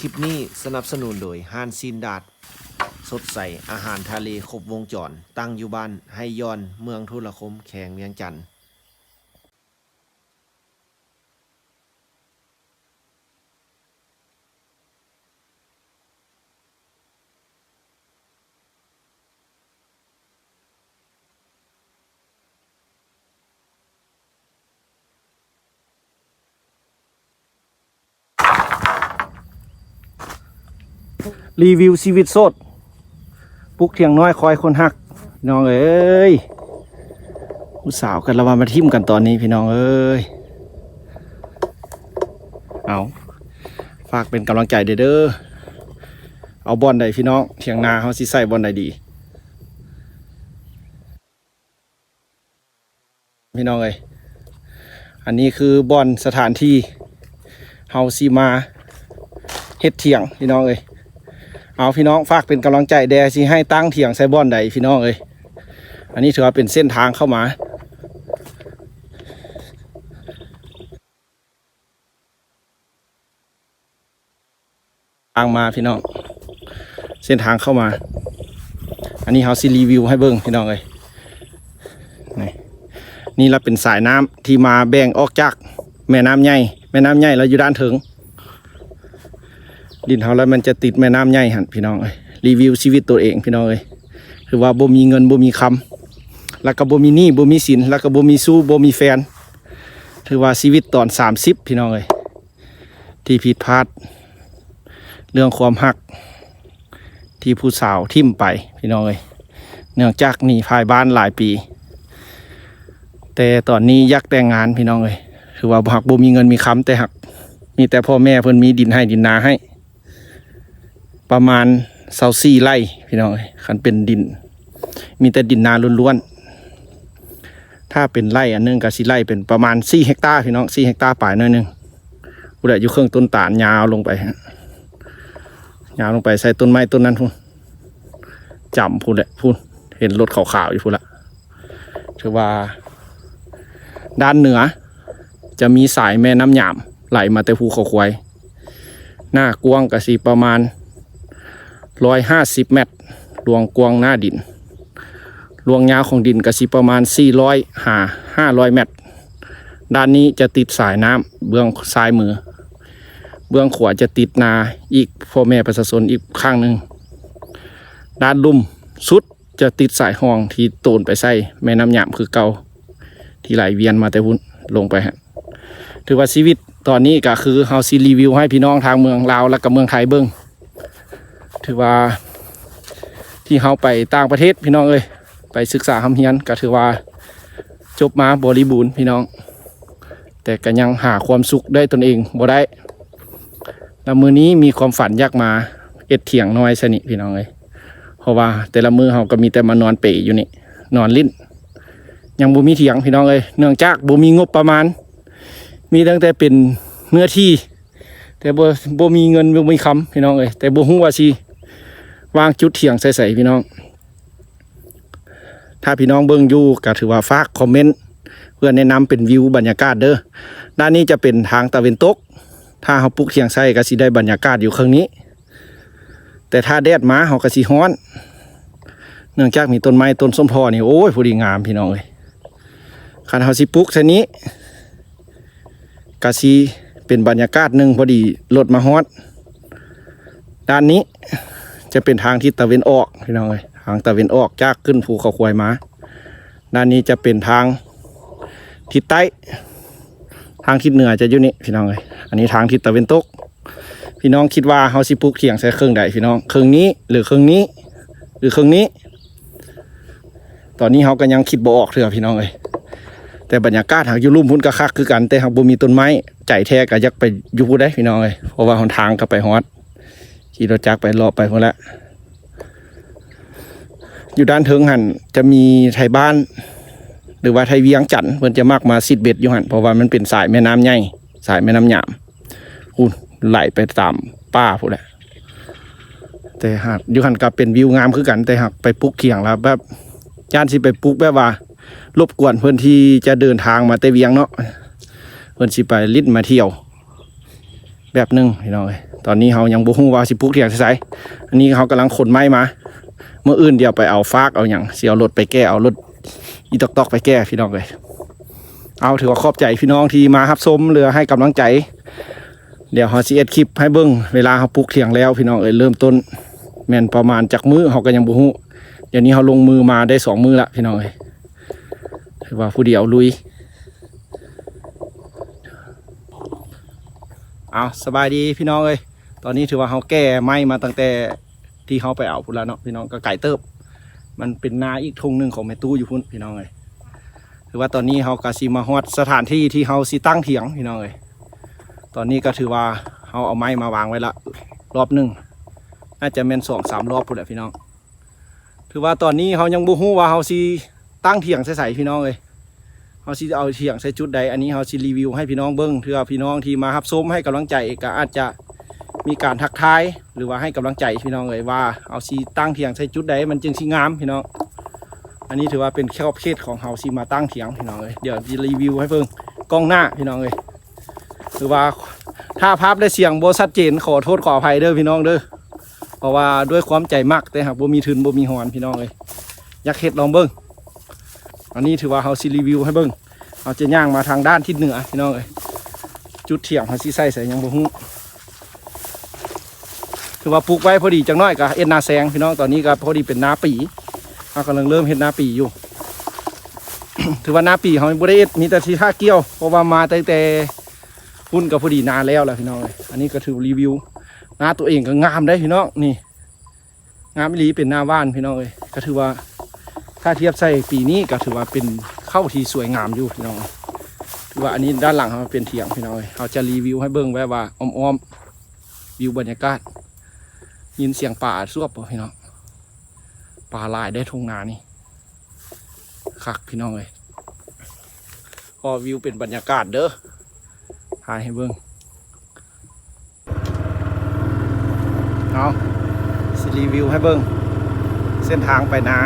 ຄລິບນີ້ສະໜັບສະໜູນໂດຍຮ້ານຊີ້ນດາດ ສົດໃສ ອາຫານທະເລຄົບວົງຈອນ ຕັ້ງຢູ່ບ້ານໄຮ່ຍ້ອນ ເມືອງທຸລະຄົມ ແຂວງວຽງຈັນ. ຣີວິວຊີວິດໂສດ ປຸກຖຽງນ້ອຍຄອຍຄົນຮັກ ພີ່ນ້ອງເອີຍ. ຜູ້ສາວກັນລະວ່າມາຖິ້ມກັນຕອນນີ້ ພີ່ນ້ອງເອີຍ. ເອົາ ຝາກເປັນກຳລັງໃຈເດີ ເດີ. ເອົາບ່ອນໃດ ພີ່ນ້ອງ? ຖຽງນາເຮົາຊິໃສ່ບ່ອນໃດດີ? ພີ່ນ້ອງເອີຍ ອັນນີ້ຄືບ່ອນສະຖານທີ່ເຮົາຊິມາເຮັດຖຽງ ພີ່ນ້ອງເອີຍ. ເອົາ ພີ່ນ້ອງ ຝາກເປັນກຳລັງໃຈແດ່ ຊິໃຫ້ຕັ້ງຖຽງໃສ່ບ່ອນໃດ ພີ່ນ້ອງເອີຍ. ອັນນີ້ຖືວ່າເປັນເສັ້ນທາງເຂົ້າມາ ທາງມາ ພີ່ນ້ອງ ເສັ້ນທາງເຂົ້າມາ. ອັນນີ້ເຮົາຊິຣີວິວໃຫ້ເບິ່ງ ພີ່ນ້ອງເອີຍ. ນີ້ ນີ້ລະເປັນສາຍນ້ຳທີ່ມາແບ່ງອອກຈາກແມ່ນ້ຳໃຫຍ່ ແມ່ນ້ຳໃຫຍ່ລະຢູ່ດ້ານເທິງ. ດິນເຮົາລະມັນຈະຕິດແມ່ນ້ຳໃຫຍ່ຫັ້ນ ພີ່ນ້ອງເອີຍ. ຣີວິວຊີວິດຕົວເອງ ພີ່ນ້ອງເອີຍ ຄືວ່າບໍ່ມີເງິນບໍ່ມີຄຳ ລະກະບໍ່ມີໜີ້ບໍ່ມີສິນ ລະກະບໍ່ມີຊູ້ບໍ່ມີແຟນ. ຖືວ່າຊີວິດຕອນສາມສິບ ພີ່ນ້ອງເອີຍ ທີ່ຜິດພາດເລື່ອງຄວາມຮັກ ທີ່ຜູ້ສາວຖິ້ມໄປ ພີ່ນ້ອງເອີຍ. ເນື່ອງຈາກໜີພາຍບ້ານຫຼາຍປີ ແຕ່ຕອນນີ້ຢາກແຕ່ງງານ ພີ່ນ້ອງເອີຍ. ຄືວ່າຫາກບໍ່ມີເງິນມີຄຳ ແຕ່ຫາກມີແຕ່ພໍ່ແມ່ເພິ່ນມີດິນໄຮ່ດິນນາໃຫ້ ປະມານຊາວສີ່ໄຮ່ ພີ່ນ້ອງເອີຍ. ຄັນເປັນດິນ ມີແຕ່ດິນນາລ້ວນໆ. ຖ້າເປັນໄຮ່ອັນໜຶ່ງກະຊິໄລ່ເປັນປະມານສີ່ເຮັກຕາ ພີ່ນ້ອງ ສີ່ເຮັກຕາປາຍໜ້ອຍໜຶ່ງ. ພຸ້ນແຫຼະ ຢູ່ເຄິ່ງຕົ້ນຕານຍາວລົງໄປ ຍາວລົງໄປໃສ່ຕົ້ນໄມ້ຕົ້ນນັ້ນພຸ້ນ ຈຳພຸ້ນແຫຼະ ພຸ້ນ ເຫັນລົດຂາວໆຢູ່ພຸ້ນລະ. ຖືວ່າດ້ານເໜືອຈະມີສາຍແມ່ນ້ຳຫຍາມໄຫຼມາແຕ່ພູເຂົາຄວາຍ ໜ້າກວ້າງກະຊິປະມານຮ້ອຍຫ້າສິບແມັດ ລວງກວ້າງໜ້າດິນ ລວງຍາວຂອງດິນກະຊິປະມານສີ່ຮ້ອຍຫາຫ້າຮ້ອຍແມັດ. ດ້ານນີ້ຈະຕິດສາຍນ້ຳເບື້ອງຊ້າຍມື ເບື້ອງຂວາຈະຕິດນາອີກ ພໍ່ແມ່ປະຊາຊົນອີກຂ້າງໜຶ່ງ. ດ້ານລຸ່ມສຸດຈະຕິດສາຍຮ່ອງທີ່ໂຕນໄປໃສ່ແມ່ນ້ຳຫຍາມຄືເກົ່າ ທີ່ໄຫຼວຽນມາແຕ່ພຸ້ນລົງໄປຫັ້ນ. ຖືວ່າຊີວິດຕອນນີ້ກະຄືເຮົາຊິຣີວິວໃຫ້ພີ່ນ້ອງທາງເມືອງລາວ ແລະກະເມືອງໄທເບິ່ງ. ຖືວ່າທີ່ເຮົາໄປຕ່າງປະເທດ ພີ່ນ້ອງເອີຍ ໄປສຶກສາຮ່ຳຮຽນ ກະຖືວ່າຈົບມາບໍລິບູນ ພີ່ນ້ອງ ແຕ່ກະຍັງຫາຄວາມສຸກດ້ວຍຕົນເອງບໍ່ໄດ້. ລະມື້ນີ້ມີຄວາມຝັນຢາກມາເຮັດຖຽງນ້ອຍຊະນີ້ ພີ່ນ້ອງເອີຍ ເພາະວ່າແຕ່ລະມື້ເຮົາກະມີແຕ່ມານອນເປຢູ່ນີ້ ນອນຫຼິ້ນ ຍັງບໍ່ມີຖຽງ ພີ່ນ້ອງເອີຍ. ເນື່ອງຈາກບໍ່ມີງົບປະມານ ມີຕັ້ງແຕ່ເປັນເນື້ອທີ່ ແຕ່ບໍ່ ບໍ່ມີເງິນບໍ່ມີຄຳ ພີ່ນ້ອງເອີຍ ແຕ່ບໍ່ຮູ້ວ່າຊິວາງຈຸດຖຽງໃສ່ໃສ ພີ່ນ້ອງ. ຖ້າພີ່ນ້ອງເບິ່ງຢູ່ກະຖືວ່າຝາກຄອມເມັນເພື່ອແນະນຳເປັນວິວບັນຍາກາດເດີ. ດ້ານນີ້ຈະເປັນທາງຕາເວັນຕົກ ຖ້າເຮົາປຸກຖຽງໃສ່ກະຊິໄດ້ບັນຍາກາດຢູ່ເຄິ່ງນີ້ ແຕ່ຖ້າແດດມາເຮົາກະຊິຮ້ອນ ເນື່ອງຈາກມີຕົ້ນໄມ້ຕົ້ນສົ້ມທໍ່ນີ້ ໂອ້ຍ ພໍດີງາມ ພີ່ນ້ອງເອີຍ. ຄັນເຮົາຊິປຸກໃສ່ນີ້ ກະຊິເປັນບັນຍາກາດໜຶ່ງ ພໍດີລົດມາຮອດ. ດ້ານນີ້ຈະເປັນທາງທິດຕາເວັນອອກ ພີ່ນ້ອງເອີຍ ທາງຕາເວັນອອກຈາກຂຶ້ນພູເຂົາຄວາຍມາ. ດ້ານນີ້ຈະເປັນທາງທິດໃຕ້ ທາງທິດເໜືອຈະຢູ່ນີ້ ພີ່ນ້ອງເອີຍ. ອັນນີ້ທາງທິດຕາເວັນຕົກ. ພີ່ນ້ອງຄິດວ່າເຮົາຊິປຸກຖຽງໃສ່ເຄິ່ງໃດ ພີ່ນ້ອງ? ເຄິ່ງນີ້ ຫຼື ເຄິ່ງນີ້ ຫຼື ເຄິ່ງນີ້? ຕອນນີ້ເຮົາກະຍັງຄິດບໍ່ອອກເທື່ອ ພີ່ນ້ອງເອີຍ. ແຕ່ບັນຍາກາດຫາກຢູ່ລຸ່ມພຸ້ນກະຄັກຄືກັນ ແຕ່ຫາກບໍ່ມີຕົ້ນໄມ້ ໃຈແທ້ກະຢາກໄປຢູ່ພຸ້ນເດ້ ພີ່ນ້ອງເອີຍ ເພາະວ່າຫົນທາງກະໄປຮອດ ຂີ່ລົດຈັກໄປເລາະໄປພຸ້ນແຫຼະ. ຢູ່ດ້ານເທິງຫັ້ນຈະມີໄທບ້ານ ຫຼືວ່າໄທວຽງຈັນ ເພິ່ນຈະມັກມາຊິດເບັດຢູ່ຫັ້ນ ເພາະວ່າມັນເປັນສາຍແມ່ນ້ຳໃຫຍ່ ສາຍແມ່ນ້ຳຫຍາມ ພຸ້ນ ໄຫຼໄປຕາມປ່າພຸ້ນແຫຼະ. ແຕ່ຫາກຢູ່ຫັ້ນກະເປັນວິວງາມຄືກັນ ແຕ່ຫາກໄປປຸກຖຽງລະແບບ ຢ້ານຊິໄປປຸກແບບວ່າລົບກວນເພິ່ນທີ່ຈະເດີນທາງມາແຕ່ວຽງເນາະ ເພິ່ນຊິໄປຫຼິ້ນມາທ່ຽວແບບໜຶ່ງ ພີ່ນ້ອງເອີຍ. ຕອນນີ້ເຮົາຍັງບໍ່ຮູ້ວ່າຊິປຸກຖຽງໃສ່ໃສ. ອັນນີ້ເຮົາກຳລັງຂົນໄມ້ມາ. ມື້ອື່ນດຽວໄປເອົາຟາກເອົາຫຍັງ ຊິເອົາລົດໄປແກ່ ເອົາລົດອີຕອກໆໄປແກ່ ພີ່ນ້ອງເອີຍ. ເອົາ ຖືວ່າຂອບໃຈພີ່ນ້ອງທີ່ມາຮັບຊົມ ຫຼືໃຫ້ກຳລັງໃຈ. ດຽວເຮົາຊິເຮັດຄລິບໃຫ້ເບິ່ງເວລາເຮົາປຸກຖຽງແລ້ວ ພີ່ນ້ອງເອີຍ. ເລີ່ມຕົ້ນແມ່ນປະມານຈັກມື້ເຮົາກໍຍັງບໍ່ຮູ້. ດຽວນີ້ເຮົາລົງມືມາໄດ້ສອງມື້ລະ ພີ່ນ້ອງເອີຍ. ຖືວ່າຜູ້ດຽວລຸຍ. ເອົາ ສະບາຍດີພີ່ນ້ອງເອີຍ. ຕອນນີ້ຖືວ່າເຮົາແກ່ໄມ້ມາຕັ້ງແຕ່ທີ່ເຮົາໄປເອົາພຸ້ນລະເນາະ ພີ່ນ້ອງ, ກໍໄກເຕີບ. ມັນເປັນນາອີກທົ່ງໜຶ່ງຂອງແມ່ຕູ້ຢູ່ພຸ້ນ ພີ່ນ້ອງເອີຍ. ຖືວ່າຕອນນີ້ເຮົາກໍຊິມາຮອດສະຖານທີ່ທີ່ເຮົາຊິຕັ້ງຖຽງ ພີ່ນ້ອງເອີຍ. ຕອນນີ້ກໍຖືວ່າເຮົາເອົາໄມ້ມາວາງໄວ້ລະລອບໜຶ່ງ, ໜ້າຈະແມ່ນສອງສາມລອບພຸ້ນແຫຼະ ພີ່ນ້ອງ. ຖືວ່າຕອນນີ້ເຮົາຍັງບໍ່ຮູ້ວ່າເຮົາຊິຕັ້ງຖຽງໃສ່ໃສ ພີ່ນ້ອງເອີຍ. ເຮົາຊິເອົາຖຽງໃສ່ຈຸດໃດ ອັນນີ້ເຮົາຊິຣີວິວໃຫ້ພີ່ນ້ອງເບິ່ງ. ເທື່ອພີ່ນ້ອງທີ່ມາຮັບຊົມໃຫ້ກຳລັງໃຈ ກໍອາດຈະມີການທັກທາຍ ຫຼືວ່າໃຫ້ກຳລັງໃຈ ພີ່ນ້ອງເອີຍ ວ່າເຮົາຊິຕັ້ງຖຽງໃສ່ຈຸດໃດມັນຈຶ່ງຊິງາມ ພີ່ນ້ອງ. ອັນນີ້ຖືວ່າເປັນຂອບເຂດຂອງເຮົາຊິມາຕັ້ງຖຽງ ພີ່ນ້ອງເອີຍ. ດຽວຊິຣີວິວໃຫ້ເບິ່ງກ້ອງໜ້າ ພີ່ນ້ອງເອີຍ. ຖືວ່າຖ້າພາບ ແລະ ສຽງບໍ່ຊັດເຈນ ຂໍໂທດຂໍອະໄພເດີພີ່ນ້ອງເດີ, ເພາະວ່າດ້ວຍຄວາມໃຈມັກ ແຕ່ຫາກບໍ່ມີທຶນບໍ່ມີຮອນ ພີ່ນ້ອງເອີຍ. ຢາກເຮັດລອງເບິ່ງ. ອັນນີ້ຖືວ່າເຮົາຊິຣີວິວໃຫ້ເບິ່ງ. ເຮົາຈະຍ່າງມາທາງດ້ານທິດເໜືອ ພີ່ນ້ອງເອີຍ. ຈຸດຖຽງເຮົາຊິໃສ່ໃສຍັງບໍ່ຮູ້. ຖືວ່າປູກໄວ້ພໍດີຈັກໜ້ອຍກໍເຮັດນາແຊງ ພີ່ນ້ອງ. ຕອນນີ້ກໍພໍດີເປັນນາປີ, ເຮົາກຳລັງເລີ່ມເຮັດນາປີຢູ່. ຖືວ່ານາປີເຮົາບໍ່ໄດ້ເຮັດ, ມີແຕ່ທີ່ຖ້າກ່ຽວ ເພາະວ່າມາຕັ້ງແຕ່ພຸ້ນກໍພໍດີນາແລ້ວລະ ພີ່ນ້ອງເອີຍ. ອັນນີ້ກໍຖືຣີວິວນາຕົວເອງກໍງາມເດ້ ພີ່ນ້ອງ. ນີ້ ງາມອີ່ຫຼີ ເປັນນາຫວ່ານ ພີ່ນ້ອງເອີຍ. ກໍຖືວ່າຖ້າທຽບໃສ່ປີນີ້ ກໍຖືວ່າເປັນເຂົ້າທີ່ສວຍງາມຢູ່ ພີ່ນ້ອງເອີຍ. ຖືວ່າອັນນີ້ດ້ານຫຼັງເຮົາເປັນຖຽງ ພີ່ນ້ອງເອີຍ. ເຮົາຈະຣີວິວໃຫ້ເບິ່ງແບບວ່າອ້ອມໆ ວິວບັນຍາກາດ. ຍິນສຽງປາສວບບໍ່ ພີ່ນ້ອງ? ປາຫຼາຍເດ້ ທົ່ງນານີ້. ຄັກ ພີ່ນ້ອງເອີຍ. ຂໍວິວເປັນບັນຍາກາດເດີ ຖ່າຍໃຫ້ເບິ່ງ. ເອົາ ຊິຣີວິວໃຫ້ເບິ່ງເສັ້ນທາງໄປນາ.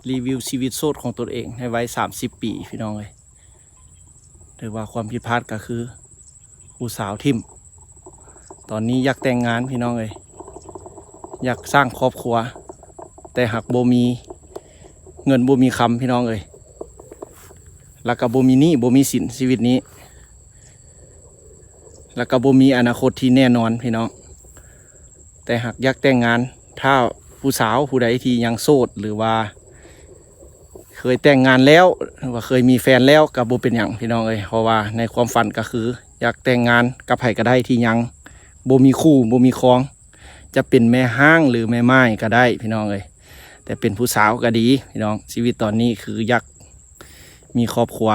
ຣີວິວຊີວິດໂສດຂອງຕົນເອງໃນໄວສາມສິບປີ ພີ່ນ້ອງເອີຍ. ຫຼືວ່າຄວາມຜິດພາດກໍຄືຜູ້ສາວຖິ້ມ. ຕອນນີ້ຢາກແຕ່ງງານພີ່ນ້ອງເອີຍ, ຢາກສ້າງຄອບຄົວ ແຕ່ຫາກບໍ່ມີເງິນ ບໍ່ມີຄຳພີ່ນ້ອງເອີຍ, ແລ້ວກໍບໍ່ມີໜີ້ ບໍ່ມີສິນ ຊີວິດນີ້ ແລ້ວກໍບໍ່ມີອະນາຄົດທີ່ແນ່ນອນພີ່ນ້ອງ. ແຕ່ຫາກຢາກແຕ່ງງານ, ຖ້າຜູ້ສາວຜູ້ໃດທີ່ຍັງໂສດ ຫຼືວ່າເຄີຍແຕ່ງງານແລ້ວ ຫຼືວ່າເຄີຍມີແຟນແລ້ວ ກໍບໍ່ເປັນຫຍັງພີ່ນ້ອງເອີຍ, ເພາະວ່າໃນຄວາມຝັນກໍຄືຢາກແຕ່ງງານກັບໃຜກໍໄດ້ທີ່ຍັງບໍ່ມີຄູ່ ບໍ່ມີຄອງ, ຈະເປັນແມ່ຮ້າງ ຫຼືແມ່ໝ້າຍກໍໄດ້ພີ່ນ້ອງເອີຍ, ແຕ່ເປັນຜູ້ສາວກໍດີພີ່ນ້ອງ. ຊີວິດຕອນນີ້ຄືຢາກມີຄອບຄົວ